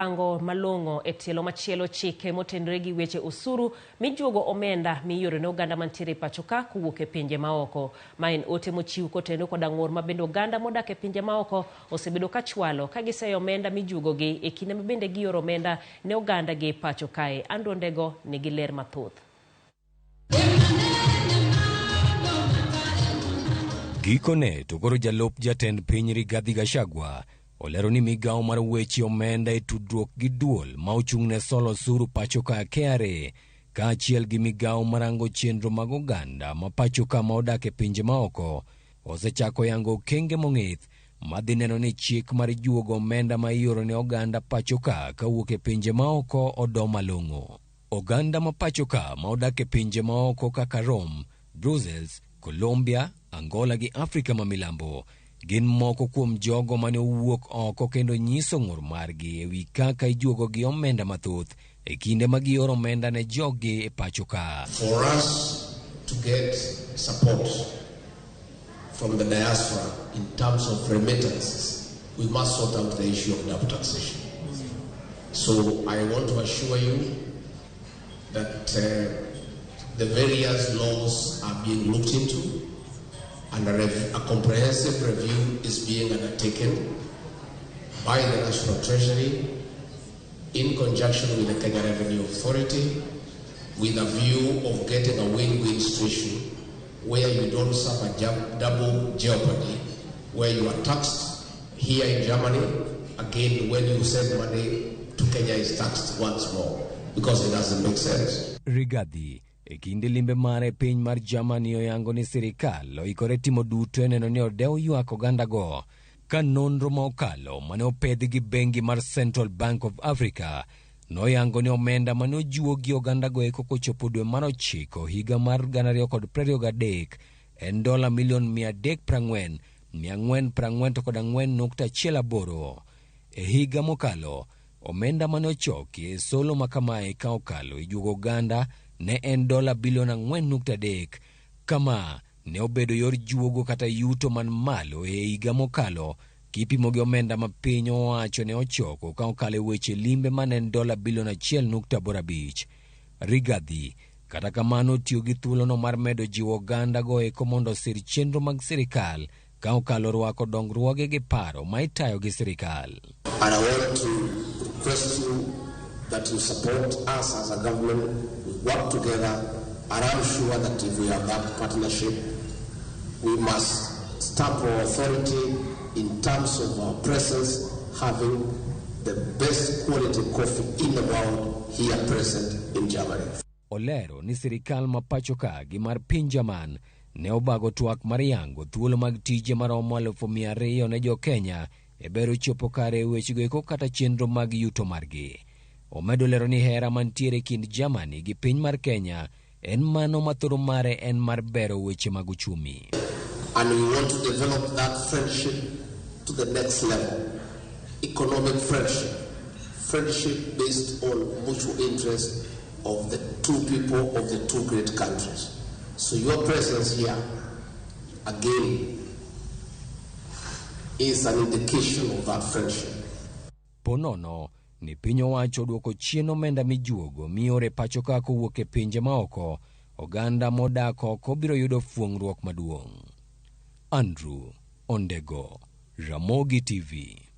Rango malong'o e tielo machielo chike motenore gi weche osuru mijuogo omenda mioro ne oganda mantiere e pacho ka kowuok e pinje maoko. Ma en ote mochiw kotenore koda ng'ur ma bende oganda modak e pinje maoko osebedo ka chwalo ka giseyo omenda mijuogogi e kinde ma bende gioro omenda ne oganda gi e pacho kae. Andrew Ondego nigi ler mathoth. Gikone to koro jalup jatend piny Rigathi Gachagua olero ni migawo mar weche omenda e tudruok gi duol ma ochung' ne solo osuru pacho ka KRA kaachiel gi migawo marango chenro mag oganda ma pacho ka ma odak e pinje maoko osechako yango okenge mong'ith madhi neno ni chik mar juogo omenda ma ioro ne oganda pacho ka kawuok e pinje maoko odo malong'o. Oganda ma pacho ka ma odak e pinje maoko kaka Rome, Brussels, Colombia, Angola gi Afrika ma milambo gin moko kuom jogo mane owuok oko kendo nyiso ng'ur margi e wi kaka ijuogo gi omenda mathoth e kinde ma gioro omenda ne joggi e pacho ka. For us to get support from the diaspora in terms of remittances, we must sort out the issue of double taxation. So I want to assure you that the various laws are being looked into and a comprehensive review is being undertaken by the National Treasury in conjunction with the Kenya Revenue Authority with a view of getting a win-win situation where you don't suffer double jeopardy, where you are taxed here in Germany, again when you send money to Kenya is taxed once more, because it doesn't make sense. Rigathi e kinde limbe mare e piny mar Germany oyango ni sirikal oikore timo duto e neno ni odew ywak ogandago ka nonro ma okalo mane opedhi gi bengi mar Central Bank of Africa noyango ni omenda mane ojuogi ogandago eko kochopo dwe mar ochiko higa mar 2023 en dola milion 340 444.18. E higa mokalo, omenda mane ochoki e solo ma kamae ka okalo e juogo oganda ne en dola bilion 4.3. Kama ne obedo yor juogo kata yuto man malo e higa mokalo kipimo gi omenda ma piny owacho ne ochoko ka okalo e weche limbe mane en dola bilion 1.85. Rigathi kata kamano tiyo gi thuolono mar medo jiwo oganda go eko mondo osir chenro mag sirikal ka okalo rwako dongruoge gi paro ma itayo gi sirikal. And I want to request you that you support us as a government. We work together, and I'm sure that if we have that partnership, we must stamp our authority in terms of our presence, having the best quality coffee in the world here present in Germany. Olero ni sirikal ma pacho ka gi mar piny Jerman ne obago twak mar yango thuolo mag tije maromo 200,000 ne jo-Kenya e bero chopo kare e wechego eko kata chenro mag yuto margi. Omedo lero ni hera mantiere e kind Germany gi piny mar Kenya en mano ma thoro mare en mar bero weche mag uchumi. And we want to develop that friendship to the next level. Economic friendship, friendship based on mutual interest of the two people of the two great countries. So your presence here, again, is an indication of that friendship. Ponono ni piny owacho odwoko chien omenda mijuogo mioro e pacho ka kowuok e pinje maoko, oganda modak oko biro yudo fuong'ruok maduong'. Andrew Ondego, Ramogi TV.